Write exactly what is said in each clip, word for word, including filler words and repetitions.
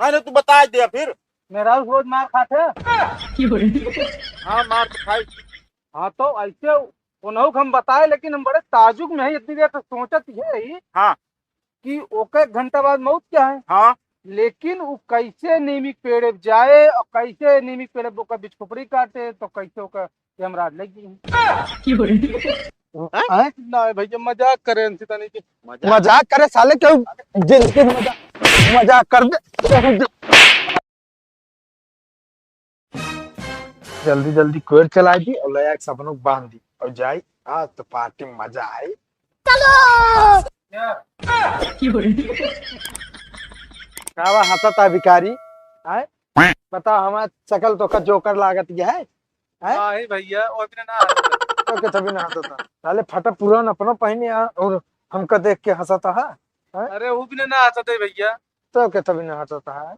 हाँ, नहीं, तू बताइ दे फिर। मेहरारू रोज मार खात है। हाँ, मार तो खाई। हाँ, तो ऐसे उन्हों को हम बताए, लेकिन हम बड़े ताजुब में हैं। इतनी देर से सोचत ये ही हाँ। कि ओके एक घंटा बाद मौत क्या है। हाँ। लेकिन वो कैसे नीमी के पेड़े पे जाए और कैसे नीमी के पेड़े पे ओकर बिचखुपड़ी काटे, तो कैसे ओकर यमराज लग गई। हैं? नहीं भैया, मजाक करे इनसे तनी के। मजाक? मजाक करे साले, क्यों जिंदगी में मजाक, मजाक कर दे। जल्दी जल्दी कोयर चला दी और ले आके सबनों को बांध दी और जाई। आज तो पार्टी में मजा आई। चलो। का बा हंसत है भिखारी? आए? बता, हमार शकल तो का जोकर लागत है, हैं? नहीं भैया, वो भी ना हंसत। तो के तभी ना हंसत है। साले फटा पुरान अपना पहने आ और हमका देख के हंसत है, हैं? अरे वो भी ना हंसत है भैया। तो के तभी ना हंसत है।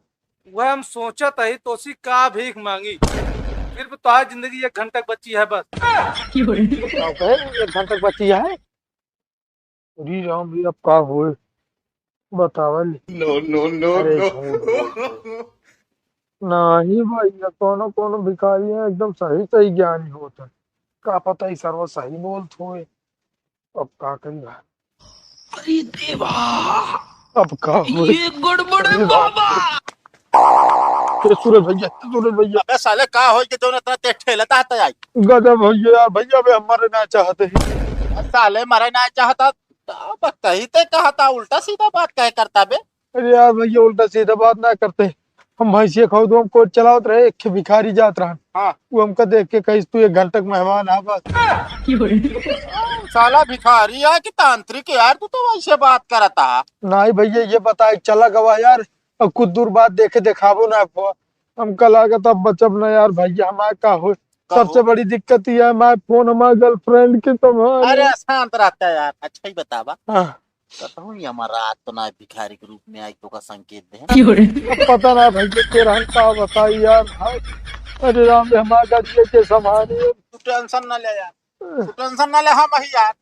वह हम सोचत है तोसी का भीख मांगी, सिर्फ तोहार जिंदगी एक घंटा बची है बस। का कहे, एक घंटा बची है? अरे राम रे, अब का होए बतावल। No, no, no, अरे no। झूठ बोल। नहीं भैया, कोनो कोनो भिखारी है एकदम सही सही ज्ञानी होत है। का पता ई सरवा सही बोलत होए। अब का करी भाई? अरे देवा, अब का होए? ये गड़बड़ है अरे बाप बाबा। रे। ए सूरज भैया, ए सूरज भैया। अबे साले का होई कि जौन इतना तेज ठेलता है तै आई? गजब भैया यार, भैया बे हम मरे ना चाहते हैं। साले मरे ना चाहता, तो बताई ते कहा था, उल्टा सीधा बात कहे करता बे। अरे यार भैया, उल्टा सीधा बात ना करते। हम भैंसिया खाऊ दो, हम कोच चलावत रहे, एक भिखारी जात रहन। हाँ। वो हमका देख के कहिस, "तू एक घंटा के मेहमान आ बस।" साला भिखारी है कि तांत्रिक है यार, तू तो वैसे बात करता है। नहीं भैया, ये बताए चला गवा यार, अब कुछ दूर बाद देखे देखाबो ना आपको। हमका लागत अब बचब ना यार भैया, हमार का हो। का हो? सबसे बड़ी दिक्कत ये है, हमार फोन हमार गर्लफ्रेंड के संभाल। अरे शांत रहता है यार, अच्छा ही बतावा। हाँ। कहता हूँ, ये हमारा आज तो ना भिखारी के रूप में आई तो का संकेत दे। अब पता ना भैया के रहन का बताई यार। हाँ। अरे राम रे, हमार गाड़ी के संभाली। तू टेंशन ना ले यार, तू टेंशन ना ले, हम ही यार,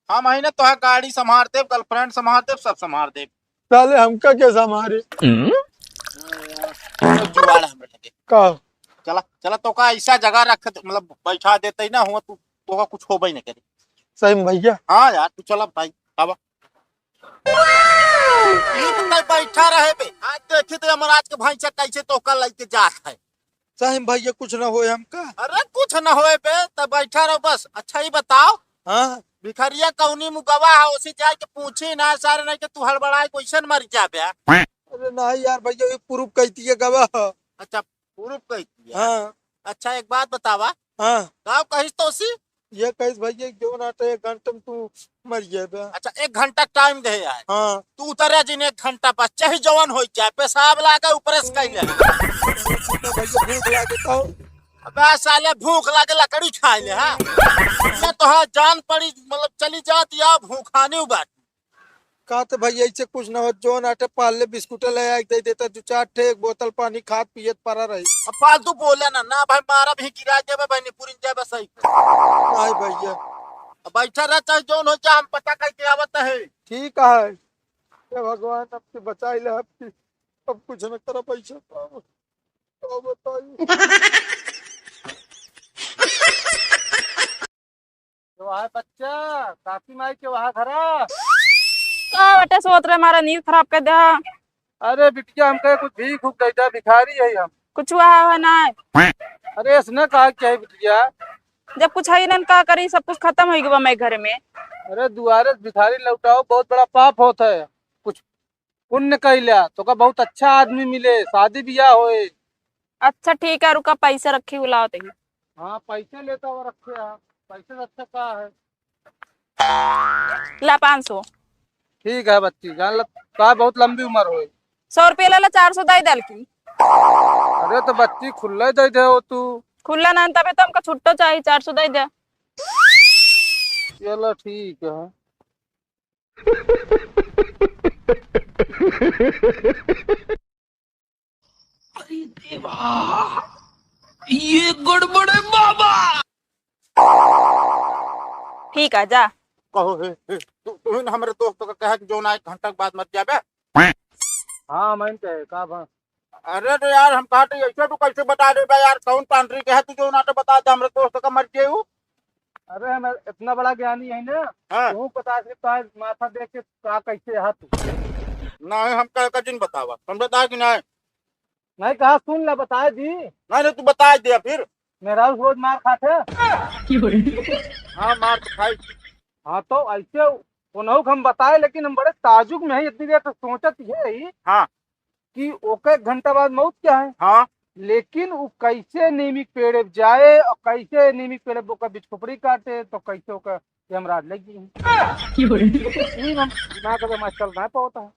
हम ही ना तोहार गाड़ी संभार देब, गर्लफ्रेंड संभार देब, सब संभार देब। साले हमका के संभारे? हम्म? तो जुगाड़ हमरे लगे। का? चला, चला, तोका ऐसा जगह रख दे, मतलब बैठा देते ही ना हुआ, तू, तोका कुछ होबे न करे। सही में भैया? हाँ यार, तू चला भाई, आवा। ये तो तय बैठा रहे बे, आज देखी तो यमराज के भैंसा कैसे तोका लेके जात है। सही में भैया, कुछ ना होए हमका। अरे कुछ ना होए बे, तब बैठा रहो बस। अच्छा ही बताओ, हाँ? भिखरिया कौनी मुगवा है, उसी जाए के पूछी ना सारे, नहीं कि तू हड़बड़ाए कैसन मर जाबे। अरे नहीं यार भैया, ये प्रूफ कहती है गवा है। अच्छा, प्रूफ कहती है। हाँ। अच्छा एक बात बतावा। हाँ। का कहिस तो उसी? ये कहिस भैया, जो ना तो एक घंटे में तू मर जाबे। अच्छा, एक घंटा टाइम दे यार। हाँ। तू उतरे जिन एक घंटा बस, चाहे जवन हो जाए, पेशाब लागे ऊपर से कैले। तो भैया भूख लागे तो? अबे साले भूख लागे लकड़ी खाए ले, हाँ? ये तो हाँ जान पड़ी, मतलब चली जात या भूखानी बात। का तो भैया ऐसे कुछ ना हो, जौन आटे पार्ले बिस्कुट ले आके दे देता, दो चार ठे, एक बोतल पानी खात पियत पड़ा रही। अब फालतू बोले ना, ना भाई मारा भी गिरा देबे, भाई निपुरिन जाबे सही। नहीं भैया। अब बैठा रह, चाहे जौन हो जाए, हम पता करके आवत है। ठीक है, हे भगवान, अब के बचाई ले, अब के, अब कुछ न करा पैसा पाओ, तो बताई। तो वहाँ बच्चा, काकी माई के वहाँ घरा। का बटे सोत रहे, हमारा नींद खराब कर दिया। अरे बिटिया, हमके कुछ भीख उख दे दे, भिखारी है हम। कुछ हुआ है ना? अरे इसने कहा क्या है बिटिया? जब कुछ है ही नहीं, का करी, सब कुछ खत्म हो गया मैं घर में। अरे दुआरे से भिखारी लौटाओ, बहुत बड़ा पाप होता है। कुछ पुण्य कैला, तोका बहुत अच्छा आदमी मिले, शादी बियाह होए। अच्छा ठीक है, रुका, पैसा रखी, बुलाओ तही। हाँ, पैसे लेता हुआ रखे हैं, पैसे से अच्छा का है? ला पाँच सौ। ठीक है बच्ची, जान ल, का बहुत लंबी उम्र होए। सौ रुपया ले ला, चार सौ दे दे हल्की। अरे तो बच्ची खुल्ला दे दे हो तू। खुल्ला ना, तबे तो हमका छुट्टो चाहिए, चार सौ दे दे। चलो ठीक है। अरे देवा, ये गड़बड़ है बाबा। ठीक है, जा। कहो, हे, हे, तू, तू ही ना हमरे दोस्त का कहे कि जो ना एक घंटा के बाद मर जाबे। हाँ, मैं कहे, का भा? अरे तो यार, हम कहते ऐसे तू कैसे बता देबे यार, कौन तांत्रिक है तू जो ना तो बता दे, हमरे दोस्त का मर गए हूँ। अरे, हम इतना बड़ा ज्ञानी है ना, हाँ। तू पता से तार माथा देख के का कैसे है तू? नहीं, हम कह का जिन बतावा, समझता है कि नहीं? नहीं कहा, सुन ले, बताए दी। नहीं, नहीं, तू बताए दिया फिर। मेहरारू रोज मार खात है। हाँ, मार तो खाई। हाँ, तो ऐसे उन्हों को हम बताए, लेकिन हम बड़े ताजुब में हैं, इतनी देर से सोचत ये ही हाँ। कि ओके एक घंटा बाद मौत क्या है। हाँ। लेकिन वो कैसे नीमी के पेड़े पे जाए और कैसे नीमी के पेड़े पे ओकर बिचखोपड़ी काटे, तो कैसे ओकर यमराज लग गई। ये हम दिमाग का दिमाग चल रहा है, पता है।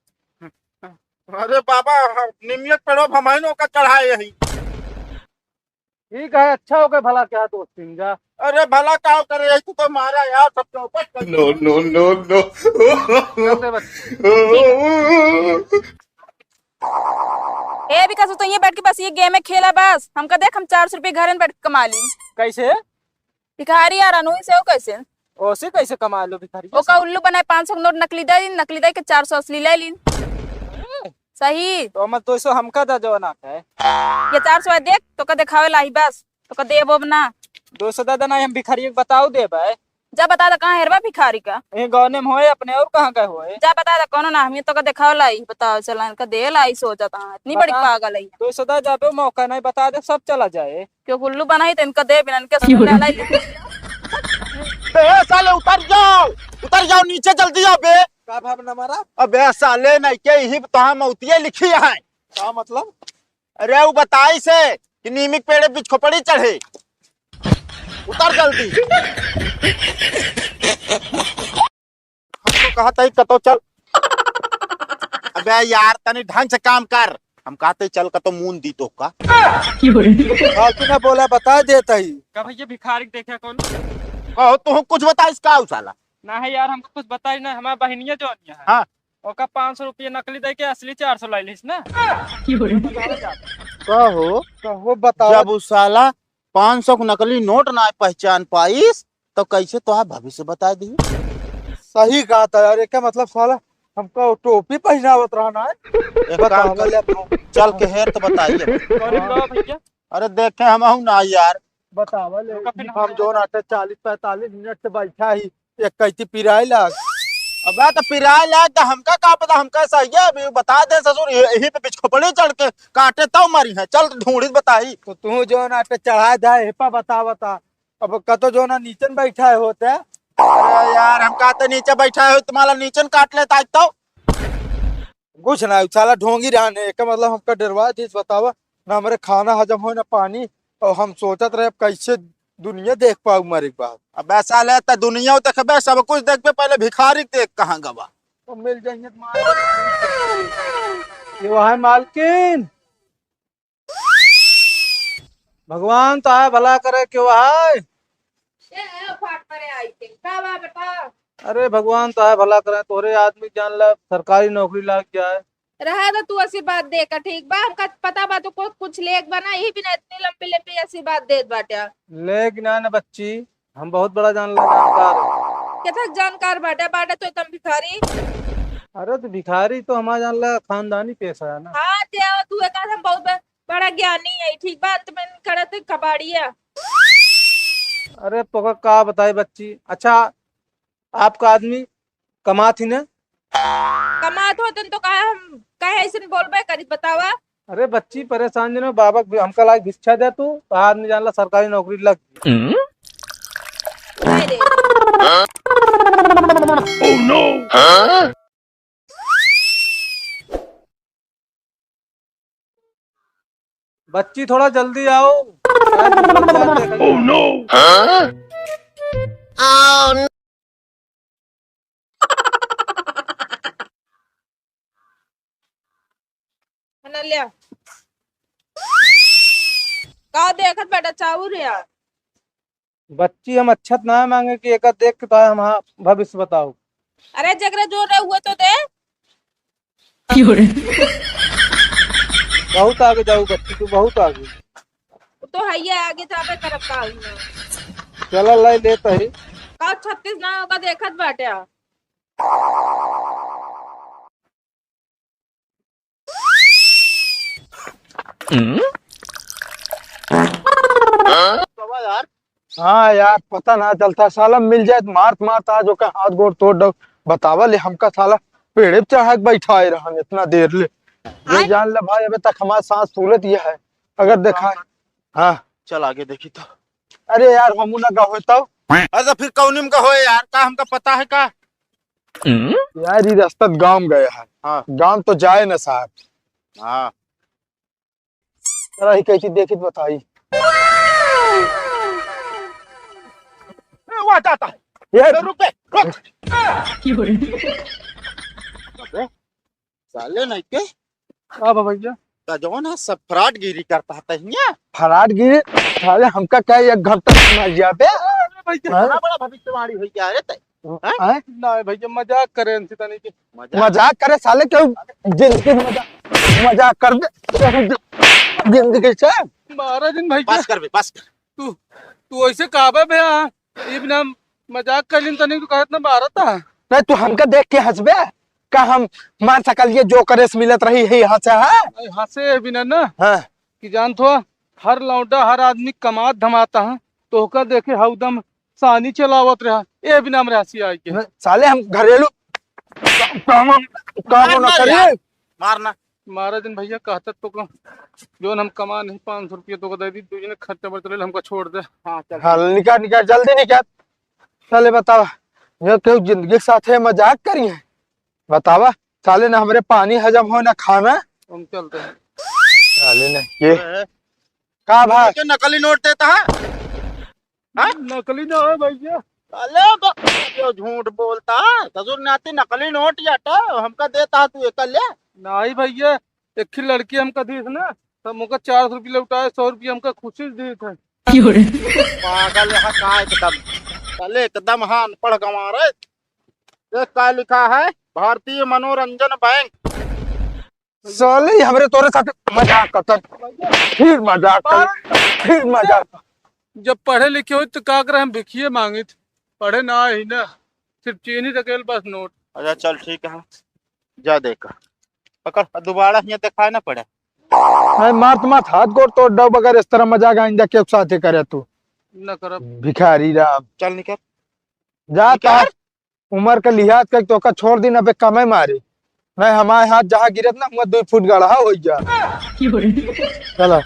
अरे बाबा, हम निमिया के पेड़वा पे हम आइन ओका चढ़ाए यही। ठीक है, अच्छा हो गया, भला क्या दोस्ती में जा। अरे भला का करे, यही तो मारा यार, सब चौपट कर दिया। No, no, no, no। कर दे बस। ए विकास, तू तो ये बैठ के बस ये गेम में खेला बस। हमका देख, हम चार सौ रुपये घर में बैठ के कमा ली। कैसे? भिखारी यार, अनूही से हो कैसे? ओसे कैसे कमा लो भिखारी? ओका उल्लू बनाए, पाँच सौ नोट नकली दे लीन, नकली दे के चार सौ असली ले लीन। सही। तो मत दो सौ हमका दा, जवन आता है। ये चार सौ देख, तोका देखावे लाई बस, तोका देबो ना। दो सौ दादा ना, हम भिखारी के बताओ देबे। जा बता दा, कहाँ हेरबा भिखारी का? ये गाँव में होए अपने, और कहाँ गए होए? जा बता दा, कौनो ना, हम ये तोका देखावे लाई, बताओ, चला इनका दे लाई, सोचा था, इतनी बड़ी बता। पागल है। दो सौ दा जाबे, मौका नहीं, बता दे, सब चला जाए। क्यों उल्लू बनाई तो इनका दे बिना इनके सुन ले लाई। ए साले, उतर जाओ, उतर जाओ नीचे, जल्दी आओ बे। का भाव न मारा? अबे साले, नहीं के यही तो हम मौतिये लिखी है। का मतलब? अरे वो बताई से कि नीमी के पेड़े बिचखोपड़ी चढ़े। उतर जल्दी। हमको कहा था कतो चल। अबे यार, तनी ढंग से काम कर। हम कहते चल कतो मून दी तो का। फालतू ना बोला, बता देता ही। का भैया भिखारी देखे कौन? कहो तू कुछ बताइस का उ साला? ना है यार, हमको कुछ बताई ना, हमारा बहिनिया जो है। हाँ। ओका पाँच सौ रुपया नकली दे के असली चार सौ लाई लिस ना। कहो, कहो बताओ। जब उ साला पाँच सौ के नकली नोट ना पहचान पाइस, तो कैसे तोहार भविष्य बता दी? सही कहा था यार, एका मतलब साला हमका टोपी पहनावत रहा ना है। एक काम बतावा कर, ले अपना। चल के हेर तो बताइए। कौन है बुलावा भैया? अरे देखे हम हूँ ना यार। बतावा ले। रुका फिर हम हम जोन आटे चालीस पैंतालीस मिनट से बैठा ही, एक कैंची पिराए लाग। अबे तो पिराए लाग तो हमका का पता, हमका सही है, अभी बता दे ससुर, ये-, यही पे बिचखोपड़ी चढ़ के काटे तब मरी है। चल तो ढूंढी बताई। तो तू जोन आटे चढ़ाए दे, हे पा बता बता। अब कतो जो ना नीचन बैठा है होते। अरे यार, हम कहते नीचे बैठा है, तुम्हारा नीचन काट लेता आज तो। कुछ ना, साला ढोंगी रहने, एका मतलब हमका डरवा दिस, बतावा, ना हमरे खाना हजम हो, ना पानी, और हम सोचत रहे, अब कैसे दुनिया देख पाऊ मरे के बाद। अबे साले, त दुनिया देखबे, सब कुछ देखबे, पहले भिखारी के देख कहाँ गवा। तो मिल जाएंगे तुम्हारे। ये वहाँ है मालकिन। भगवान तोहार भला करे, क्यों है? ए, ए, फाट परे आई के। का बा बेटा? अरे भगवान तोहार भला करे, तोरे आदमी जान ला सरकारी नौकरी लाग जाए। रहा तो तू आशीर्वाद दे का, ठीक बा? हमका पता बा तू को-, कुछ लेक बना, यही बिना इतनी लंबी लंबी आशीर्वाद देत बाटे। लेक ना ना बच्ची, हम बहुत बड़ा जान ला जानकार है। केथक जानकार बाटे, बाटे तो एकदम भिखारी। अरे तो भिखारी तो हमारा जान ला खानदानी पेशा है ना। हाँ, ते तू एक आदम बहुत बड़ा ज्ञानी है, ठीक बा? अंत में करत कबाड़िया। अरे तोका का बताई बच्ची। अच्छा, आपका आदमी कमात ही ना? कमात होतन तो काहे हम, काहे ऐसे बोलबे करी, बतावा? अरे बच्ची परेशान जन हो, बाबा भी हमका लायक भिक्षा दे तू, तो आदमी जान ला सरकारी नौकरी लग। हाय रे। बच्ची, थोड़ा जल्दी आओ। Oh no! अनल्या, का देखत बेटा चाउर यार? बच्ची, हम अच्छत ना मांगे कि एका देख के तो हम, हाँ, भविष्य बताओ। अरे, जकरे जोर रहे, हुए तो दे। बहुत आगे जाऊ बच्ची, तू बहुत आगे। वो तो है, ये आगे जाबे करब का हुई ना। चला, लाई लेत ही। का छत्तीस ना होगा, देखत बाटे। बाबा यार। हाँ यार, पता ना चलता, साला मिल जाए तो मारत मारत आज ओकर हाथ गोड़ तोड़ दो। बतावा ले हमका साला पेड़े पे चढ़ा के बैठाए रहन इतना देर ले। ये आय। जान ले भाई, अबे तक हमार सांस फूलत ये है। अगर देखा, हाँ। चल आगे देखी तो। अरे यार, हमू ना गए तो। अरे तो फिर कौनी में गए यार, का हमका पता है का? यार, ये रास्ता गांव गया है। हाँ। गांव तो जाए ना साहब। हाँ। जरा ही कैची देखित बताई। ए, वहाँ जाता है। ये ए, रुक बे, रुक। अबे, साले नहीं के। का बा भैया? का जौन है, सब फ्रॉडगिरी करता है तहिया। फ्रॉडगिरी? साले हमका क्या एक घंटा समझ जाते? अरे भैया, हाँ? बड़ा बड़ा भविष्यवाणी हो गया रे ते। हैं? हैं? ना भैया, मजाक करे इनसे तनी के। मजाक? मजाक करे साले, क्यों जिंदगी में मजाक, मजाक कर दे, जिंदगी से। मारा जिन भैया। बस कर बे, बस कर। तू, तू ऐसे कहबे बे, हाँ? ई बिना मजाक कर लिन तनी, तू कहत ना मारत था। नहीं, तू हमका देख के हंसबे? का हम मान सकल ये जो करे से मिलत रही है यहाँ से, हाँ? अरे हंसे बिना ना। हाँ। कि जानत हो, हर लौंडा, हर आदमी कमात धमाता है, तो ओका देखे हउदम सानी चलावत रहा, ए बिना हमरे हंसी आई के। न, साले हम घरेलू का-, काम, काम मार न ना करिए। यार, मार ना। मारा जिन भैया कहत तो का, जौन हम कमा नहीं पाँच सौ रुपया तो का दे दी, दू जने खर्चा बर्चा ले, हमका छोड़ दे। हाँ, चल। हाँ, निकाल, निकाल, जल्दी निकाल। साले बतावा, जो केहू जिंदगी के साथे मजाक करी है, बतावा, साले ना हमरे पानी हजम हो ना खाना। हम चलते हैं। साले ने ये ए, का भाई? के नकली नोट देता है? हाँ? नकली ना है भैया। साले तो जो झूठ बोलता है, ससुर नाती नकली नोट याटा हमका देता है, तू एक ले। नहीं भैया, एक ही लड़की हमका दीस ना, तब हमका चार सौ रुपया लौटाए, सौ रुपया हमका खुशी से दीस है। क्यों रे? पागल है का एकदम? साले एकदम हाँ अनपढ़ गंवार है। देख का लिखा है, भारतीय मनोरंजन बैंक। साले, ई हमरे तोरे साथ मजाक करतन, फिर मजाक कर, फिर मजाक। जब पढ़े लिखे होई तो का करे, हम भिखिए मांगित, पढ़े ना ही ना, सिर्फ चीनी रखेल बस नोट। अच्छा चल ठीक है, जा देखा, पकड़, अब दोबारा हियाँ देखाए ना पड़े। अरे मार तो मत, हाथ गोड़ तोड़ दब अगर इस तरह मजाक आइंदा के साथे करे तू। न करब। भिखारी राम। चल निकल। जा निकल। तार उमर के लिहाज करके तोका छोड़ दी, अबे कमे मारे। नहीं, हमारे हाथ जहाँ गिरत ना, हुआ दुई फुट गड़हा होइ जा। चला।